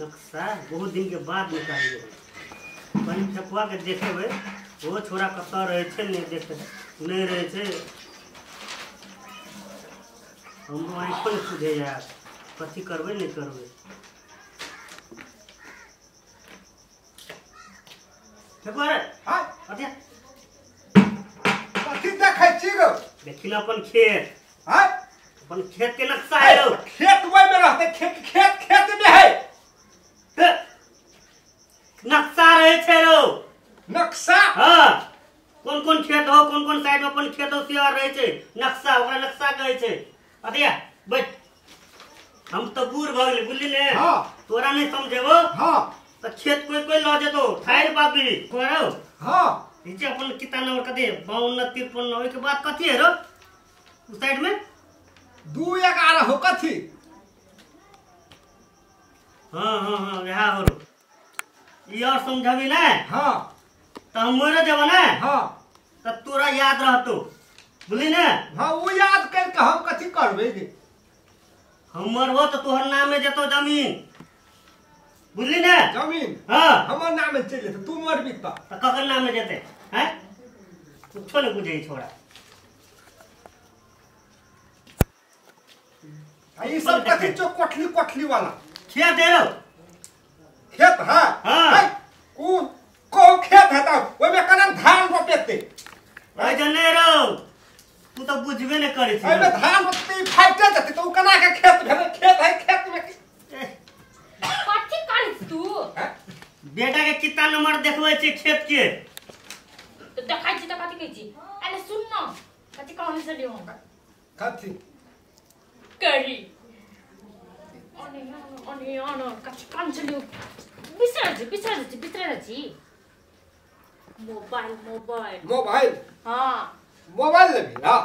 नक्शा बहुत दिन के बाद निकालिए कनि ठकुआ के देखेबै ओ छोरा कतऽ रहै छै नहि देखे नहि रहै छै। हमरो आँखो नहि सुझैया कथी करबै नहि करबै। ठकुआ रे हाँ कथी कथी देखै छी गो? देखी न अपन खेत। हाँ अपन खेत के नक्शा है। खेत ओहि में रहते, खेत खेत खेत में है नक्शा रहे छै रो। नक्शा? हाँ कौन कौन खेत हो कौन कौन साइड में अपन खेत हो से और रहे छै नक्शा, ओकरा नक्शा कहै छै। अतिया बैठ, हम तो बूढ़ भ गेली बुझली ने। हाँ तोरा नहीं समझेबो। हाँ तो खेत कोई कोई ल जेतो ठाइर पाबी करो। हाँ नीचे अपन कितना नंबर कते 52 53 ओइ के बाद कथी है रो उस साइड में 2 11 हो कथी। हाँ हाँ हाँ वह हो रो। ई और समझबी ना। हाँ तो हम मर जेब ना। हाँ तो तोरा याद रहतो बुझली ना। हाँ वो याद करके हम कथी करबे गे? हम मरबो तो तोहर नाम में जेतो जमीन बुझली ना। जमीन? हाँ हमर नाम में चलि जेतै, तू मरबी त ककर नाम में जेते हैं? कुछो नहीं बुझे छोड़ा। ई सब कथी छौ कोठली कोठली वाला? खेत है रो। खेत? हाँ हाँ कोन को खेत है त ओइ में कना धान रोपेते? ओइ जने रो तू तो बुझबे नहीं करे छी। ओइ में धान रोपते फाटे जेते त उ कना के खेत भेलै? खेत है खेत में कथी करै तू? बेटा के कितना नंबर देखबै छी खेत के? तो देखै छी त कथी कहै छी? अरे सुन न कथी कहने छलियौ हम? कथी करी अने अने अने कथी कहने छलियौ? बिसरल छी बिसरल छी बिसरल छी। Mobile mobile mobile? हाँ मोबाइल लेबी? हाँ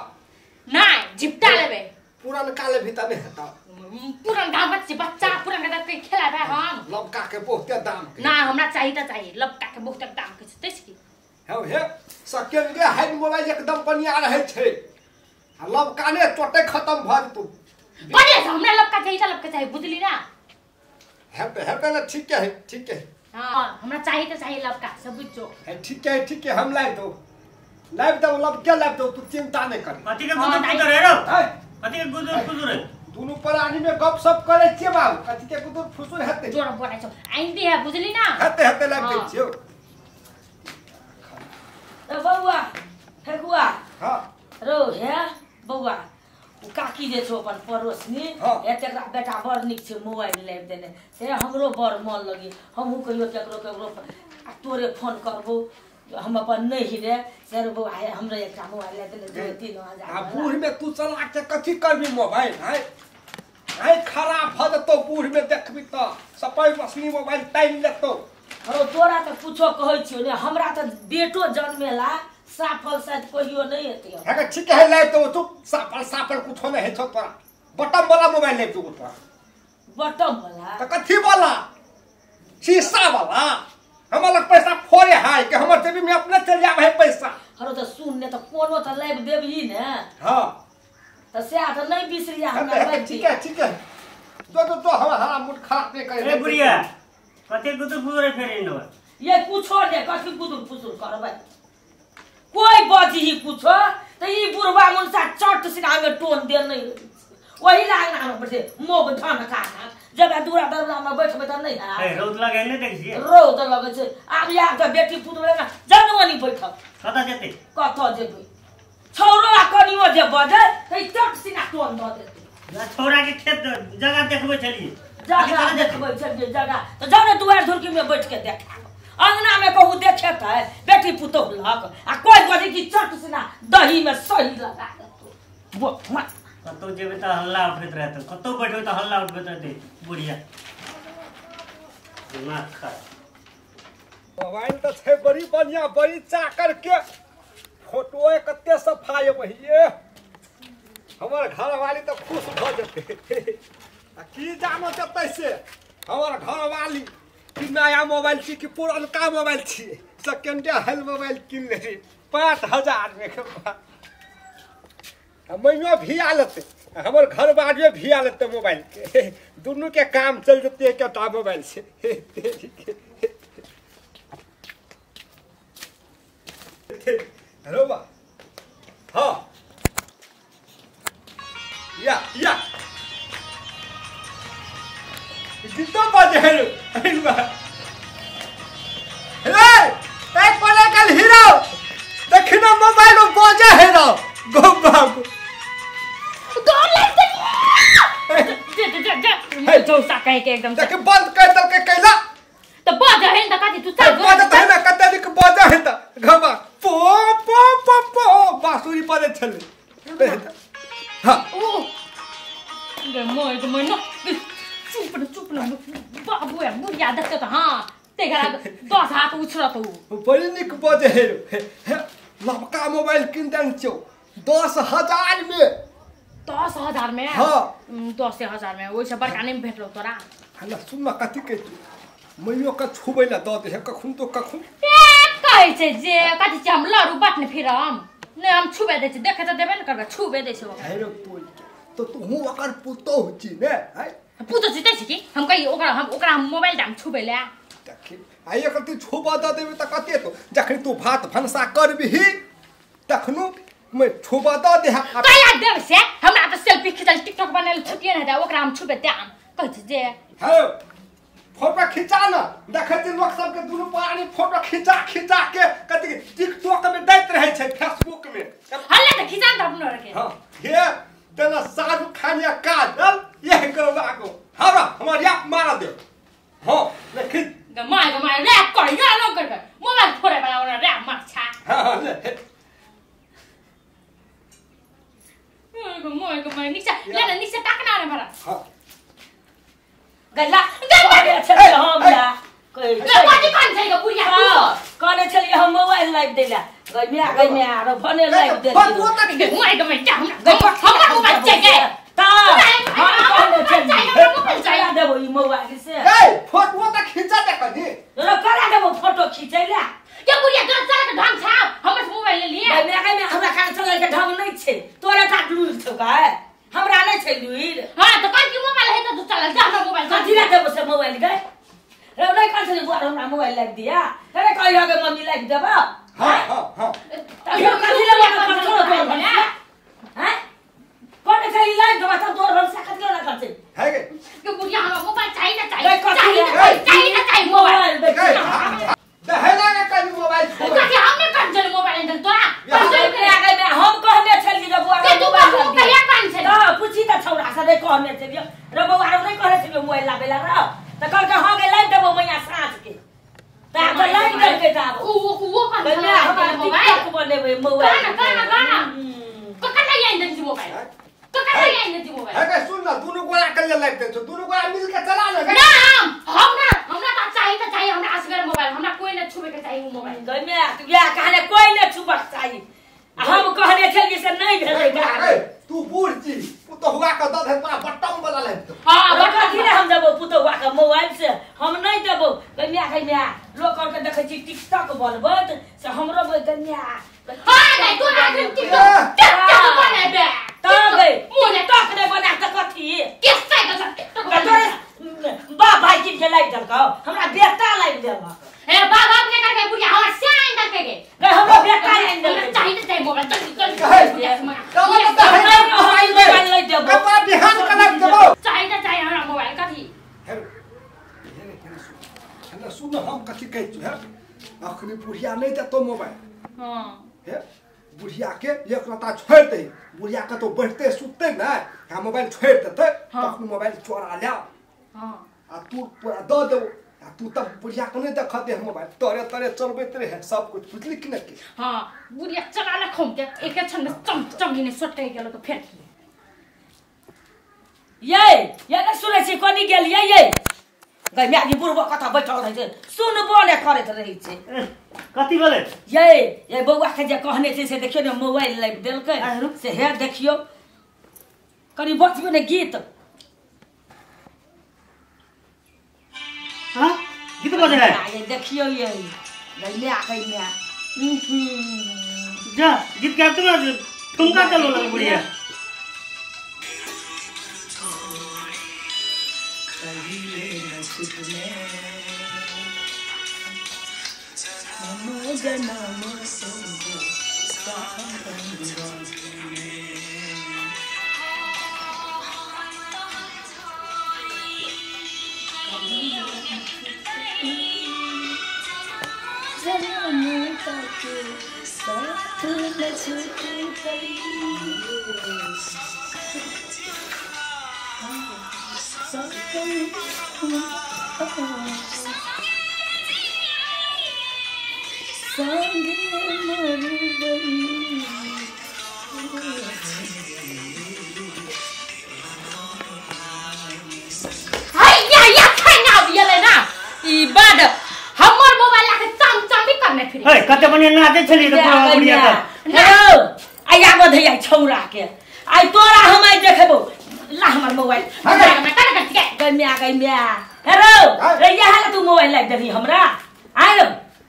नहीं झिपटा लेबे। पुरनका लेबी त नहीं हेतौ। पुरनका बच्चे बच्चा पुरनका त खेलाबे हम। लबका के बहुते दाम के ना हमरा चाहिए त चाहिए लबका के बहुते दाम के छै की। हौ हे सेकेंड हैंड मोबाइल एकदम बढ़िया रहै छै आ लबका ने टोटे खत्म भ जेतौ। बढ़िया से हमरा लबका चाहिए त लबका चाहिए बुझली ना। हेते हेते ना ठीक है ठीक है। हां हमरा चाहिए त चाहिए लबका सब बुझो। है ठीक है ठीक है हम लाइब दो लाइब दो लबके लाइब दो तू चिंता नहीं कर। कथी के गुदुर फुदुर है रो? कथी के गुदुर फुदुर है? दुनू प्राणी में गप सप करे छियै बाबू। कथी के गुदुर फुसुर हेते? जोर बोलै छौ आइंदी है बुझली ना। हेते हेते लाइब दै छियौ। ए बौआ फेकुआ। हां रो हे बौआ उ काकी जे छौ अपन पड़ोसनी हे तेकरा बेटा बड़ नीक छै मोबाइल लाबि देने से हमरो बड़ मन लगी। हमहूँ कहियो केकरो केकरो आ तोरे फोन करबो हम अपन नहीं रे से रे बौआ हे हमरे एकटा मोबाइल लाबि देने 2-3 हजार। आ बूढ़ में तू चला के कथी करबी मोबाइल? है है खराब भ जेतौ बूढ़ में देखबी त सपै बसनी मोबाइल टाइम लेतौ। हरो तोरा त कुछो कहै छियौ ने हमरा त बेटो जन्मेला साफल शायद कहियो नहीं हेतै। हे ठीक है लाइब दो तू साफल साफल कुछो नहीं हेतौ तोरा। बटम वाला मोबाइल लाइब दो तोरा। बटम वाला? त कथी वाला? शीशा वाला। हमर लग पैसा फोड़े है कि हमर जेबी में अपने चल जावे है पैसा। हरो त सुन ने त कोनो त लाइब देबही ने। हां त से त नहीं बिसरिया हमरा लाइब। ठीक है ठीक है दो दो तो हमरा मूड खराब नहीं करे। ए बुढ़िया कते गुदुर फुदुर है फेर इनो? ये कुछो ने कथी गुदुर फुसुर करबै? कोई बजी कुछो त ई बुढ़वा मुनसा चट सिना में टोन दे नहीं वही लागना हम पर से मोब धन का जब दूरा दरला में बैठबै त नहीं है। ए रौद लगे नहीं देखै छियै? रौद लगै छै आब या त बेटी पुतोह ना जनवनी बैठब कत जेतै? कत जेबै छौरो आ कनियो जे बजै त ई चट सिना टोन द देतै। छौरा के खेत जगह देखबै छलियै? जगह देखबै छलियै जगह त जाउ ने दुआर धुरकी में बैठ के देखा अंगना में कहू देखे त बेटी पुतोह लग आ कोई बजे की चट सिना दही में सही लगा देतौ। वो मत कतौ जेबै त हल्ला उठबैत रहतौ कतौ बैठबै त हल्ला उठबैत रहतै बुढ़िया दिमाग खराब। मोबाइल त छै बड़ी बढ़िया बड़ी चाकर के फोटो कते सफाई अबैये हमर घरवाली त खुश भ जेतै। आ की जानो जेतै से हमर घरवाली कि नया मोबाइल छी कि पुरनका मोबाइल छी? सेकेंड हैंड मोबाइल किन ले 5000 में। मैयो भी आ लेतै हमर घर बाजू भिया लेते मोबाइल के दुनू के काम चल जते एकटा मोबाइल से। हेलो बा हाँ या या गीतो बाजे हेलो हेलो एक पले कल हीरो देखना मोबाइल बाजे हेरो गो बाबू गो लग दे दे दे दे चौसा कहे के एकदम देख बंद कर दल के कैला त बाजे है त काथी तू चल बाजे है ना कते निक बाजे है त घमा पो पो पो पो बांसुरी पर छले। हां ओ गे मोय गे मोय न चुप न बाबू या बुढ़िया देखते त हां ते घरा 10 हाथ उछरत उ बड़ी निक बजे हे लबका मोबाइल किन देन छौ 10,000 में। 10,000 में? हां 10,000 में ओइसे बड़का नहीं भेटलो तोरा। हला सुन न कथि के तू मइयो के छुबै ला the they कखुन तो कखुन ए कहै छै जे कथि छै हम लड़ू बात ने फिरम ने हम छुबे दै छै देखे त देबे न करबे छुबे दै छै ओकरा। हे रे तू तो तू ओकर पुतोह छी ने है पुतोह छी छी की हम कहि ओकरा हम ओकरा हम मोबाइल दाम छुबे ला देखी आइ एकर तू छुबा the देबे त कते तो जखन तू भात भनसा करबिही तखनु मैं छुबा the they कया देब से हमरा त सेल्फी खिचल टिकटॉक बनायल छुटिए न दे ओकरा हम छुबे दाम कहै छै जे हे फोटो खिचा न देखै छी लोक सब के दुनू प्राणी फोटो खिचा खिचा के कथि टिकटॉक में दैत रहै छै फेसबुक में हल्ला त खिचा न अपनो रखे। हां हे तेना शाहरुख खान या काजल ये करबा को हमरा हमर या मारा दे। हां ले खिच गमाय गमाय रे कर या लो कर मोबाइल फोड़े वाला ओरा रे मार छा। हां ले गमाय गमाय नीचा ले ना नीचा ताकना रे भरा। हां गला गला छलियै हम ला कहै कथि कान छै गे बुढ़िया तू कहने छलियै हम मोबाइल लाइव देला गई म्या आरो फोने लाइव देली गमाय गमाय जा हमरा हमरा मोबाइल चाहिए त हम कहने छलियै मोबाइल चाहिए देबो ई मोबाइल से ए फोटो त खिचा दे कनी रो करा देबो फोटो खिचैला के बुढ़िया तोरा चले के ढंग छा हमर से मोबाइल ले लिए गई म्या हमरा खान चले के ढंग नै छै तोरा टा लूर छौ का हमरा नै छै लूर। हां त कल की मोबाइल है त तू चल जा हमरा मोबाइल कथि ला देबो से मोबाइल गए रे नै कहै छलियै बुआ हमरा मोबाइल लाइव दिया रे कहियो गे मम्मी लाइव देबो। हां हां हां त कथि ला तोर भनसा हैं कोन छै लाइव देबो त तोर भनसा कथि ला कर छै है गे के बुढ़िया हमरा मोबाइल चाहिए ना चाहिए चाहिए चाहिए ना चाहिए मोबाइल दे है ना कनी मोबाइल छोड़ कथि हमने कान छल मोबाइल अंदर तोरा हम कहने छलियै रे बुआ के तू बाबू कहिया कान छल त पूछी त छौरा से नै कहने छलियै रे बौआ रे नै कहने छलियै मोबाइल लाबे ला र त कहलकै हां गे लाइव देबो मैया साँझ के त आब लाइव देलकै त आब उ उ कान छल हमरा टिकटॉक बनेबै मोबाइल गाना गाना गाना ककर नै आइन देन छी मोबाइल ककर नै आइन देन छी मोबाइल है गे सुन न दुनू गोरा के लिए लाइव दे छौ दुनू गोरा मिल के चला ले ना हम हमरा त चाहिए त चाहिए हमरा असगर मोबाइल हमरा कोई नै छुबे के चाहिए उ मोबाइल गई म्या या कहने कोई नै छुबक चाहिए हम कहने छलियै से नै भेलै ए तू बूढ़ छी पुतहुआ के the they तोरा बटम वाला लाइव दे। हां कथि ला हम देबो पुतहुआ के मोबाइल से हम नै देबो गई म्या गई म्या लोक कर के देखै छी टिकटॉक बनबत से हमरो गई म्या हां गई तोरा टिकटॉक टिकटॉक बनेबे त गई टिकटॉक नै बना त कथि के साइड से टिकटॉक तोरे बाप भाई की के लाइव देलकौ हमरा बेटा लाइव देलक ए बाप बाप ने करके बुढ़िया हमरा से आइन देलकै गे गई हमरो बेटा आइन देलकै चाहिए त चाहिए मोबाइल जल्दी जल्दी चल त है मोबाइल नै देबो कपड़ा बिहान के लाइव देबो चाहिए त चाहिए हमरा मोबाइल कथि हेलो हेलो सुन हम कथि कहै छु हे अखनी बुढ़िया नै देतो मोबाइल। हां हे बुढ़िया के एक रता छोड़ दे बुढ़िया के तो बैठते सुतते ना हम मोबाइल छोड़ देते तखन मोबाइल चोरा ले। हां आ तू पूरा the देबो आ तू तब बुढ़िया के नै देख दे मोबाइल तोरे तोरे चलबैत रहे सब कुछ बुझली कि नै। हां बुढ़िया चला ले खम के एक क्षण में चम चम ने सटके गेलो त फेर की ये ये नै सुनै छी कोनी गेल ये ये गई म्या बुढ़बो कथा बैठल रहै छै सुनबो नै करैत रहै छै कथि भेलै ये ये बौआ के जे कहने छै से देखियौ ने मोबाइल लाइव देलकै से हे देखियौ कनि बचबियौ ने गीत। हां गीत बजै है ये देखियौ ये गई म्या गई म्या जा गीत गाते ना ठुमका चलो लगे बुढ़िया। कते बढ़िया नाचे छली त बुढ़िया त हेलो आइ आबो धैया छौरा के आइ तोरा हम आइ देखबो ला हमर मोबाइल गई म्या गई म्या हेलो रे यहाँ तू मोबाइल लाइक देबी हमरा आइ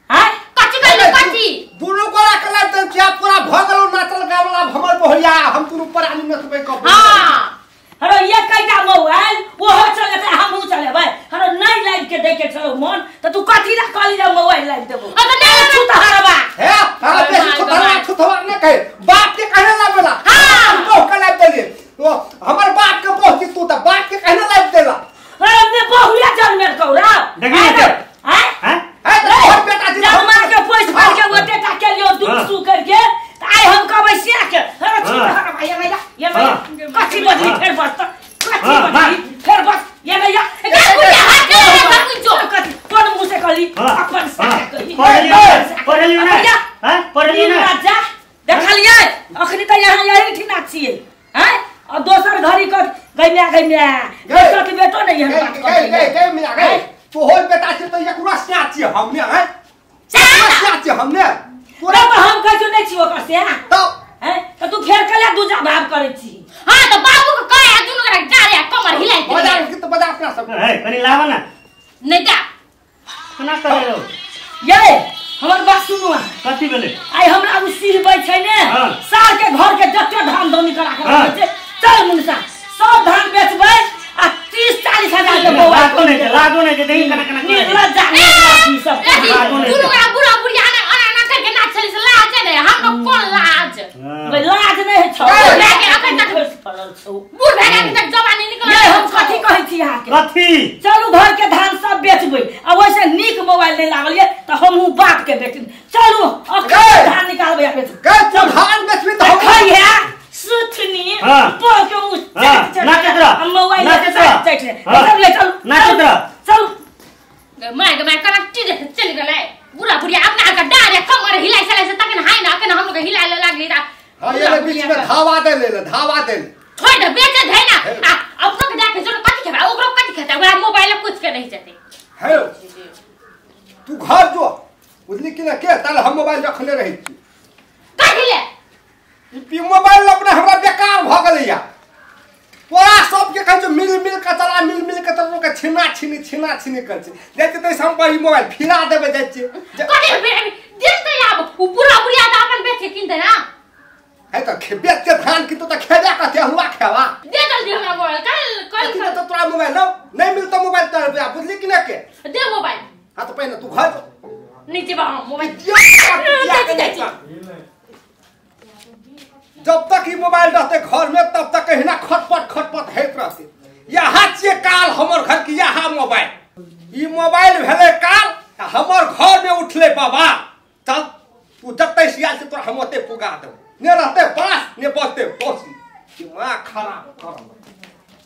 आइ कथि कहली कथि दुनु गोरा के लाइक देब छिया पूरा भ गेलो नाचल गावला हमर बोहरिया हम दुनु प्राणी नचबै कब हां हेलो ये कइटा मोबाइल ओहो चलेतै हमहु चलेबै हेलो नहीं लाइक के दे के छलो मन त तू कथि ला कहली जे मोबाइल लाइक देबो अ त नहीं तू त हरबा हे तारा बेसी छुथवा छुथवा ने कहे बाप के कहने ला बोला हां बहु के लाइक देली तो हमर बाप के बहु तू त बाप के कहने लाइक देला अरे ने बहुया जनमेल कौरा देखी ने हां हां ए तोहर बेटा जी जमा के पैसा भर के ओते टा के लियो दुख सु करके त आइ हम कहबै से के अरे छी हरबा ये भैया ये भैया कथि बजली फेर बस त कथि बजली फेर बस ये भैया कथि कोन मुंह से कहली अपन से कहली पढ़लियो ना हां पढ़लियो ना राजा देखलियै अखनी त यहाँ यही ठिना छियै हैं और दोसर घरी क गई म्या गई म्या दोसर के बेटो नहीं है बात गई गई गई म्या गई तोहर बेटा छै त एकरा स्या छियै हमने हैं स्या छियै हमने पूरा त हम कहै नै छी ओकर से त हैं त तू फेर कले दूजा भाव करै छी हां त बाबू के कहे आ दुनु के जा रे कमर हिलाई के बाजार के त बाजार अपना सब ए कनी लावा ना नहीं जा केना करे रो ये हमर बात सुनु कथि भेलै आइ हमरा उ सिहबै छै ने साल के घर के जते धान दौनी करा के रखै छै चल मुनसा सब धान बेचबै आ 30 40 हजार के बौआ लागो नै छै लागो नै छै देखी केना केना करे निर्लज्ज जा सब दुनु के बुढ़ा बुढ़िया ना अना अना करके नाच छली से लाज नै हम तो कोन लाज बे लाज नै छौ लागे अखन तक पड़ल छौ बूढ़ भए गेल तक जवानी निकल ये हम कथि कहै छी अहाँ के कथि चलू घर के धान सब बेचबै आ ओइसे नीक मोबाइल नै लागल ये त हमहु बाप के बेटी चलू अखन धान निकालबै आ बेचबै गए तू धान बेचबी त हम खइहे सुथनी पो के मुंह नाचत रह मोबाइल नाचत रह चल ले चल नाचत रह चल my के my कना चीज चल गेलै बुढ़ा बुढ़िया अपना के डारे कमर हिलाई चलै से तखन हाय ना अखन हम लोग हिलाय लागली ता हां ये बीच में धावा दे ले धावा दे छोड़ दे बेचे धै ना आ अपनो के जाके जो कथि खेबा ओकरो कथि खेता ओकरा मोबाइल कुछ के रहि जते हेलो तू घर जो बुझली कि ना के ताल हम मोबाइल रखले रही छी कथि ले ई मोबाइल अपने हमरा बेकार भ गेलैया तोरा सब के कहै छौ मिल मिल के चला मिल मिल के तोरा के छिना छिनी छिना छिनी कर छी जाइ छी तैसे हम ई मोबाइल फिरा देबै जाइ छी कथि दिन त आब उ बुढ़ा बुढ़िया त अपन बेच के किनते ना है त बेच के धान किनतो त खेबे कथि हलुआ खेबा दे जल्दी हमरा मोबाइल कल कल त तोरा मोबाइल लौ नहीं मिलतो मोबाइल त बुझली कि ना के दे मोबाइल हां त पहिने तू घर नीचे बा मोबाइल जब तक ई मोबाइल रहते घर में तब तक कहीं ना खटपट खटपट होइत रहते। यहाँ छियै काल हमर घर के यहाँ मोबाइल ई मोबाइल भेलै काल हमर घर में उठले बाबा। चल तू जते सियाल से तोरा हम ओते पुगा देबौ ने रहते बाँस ने बजते बसी दिमाग खराब कर।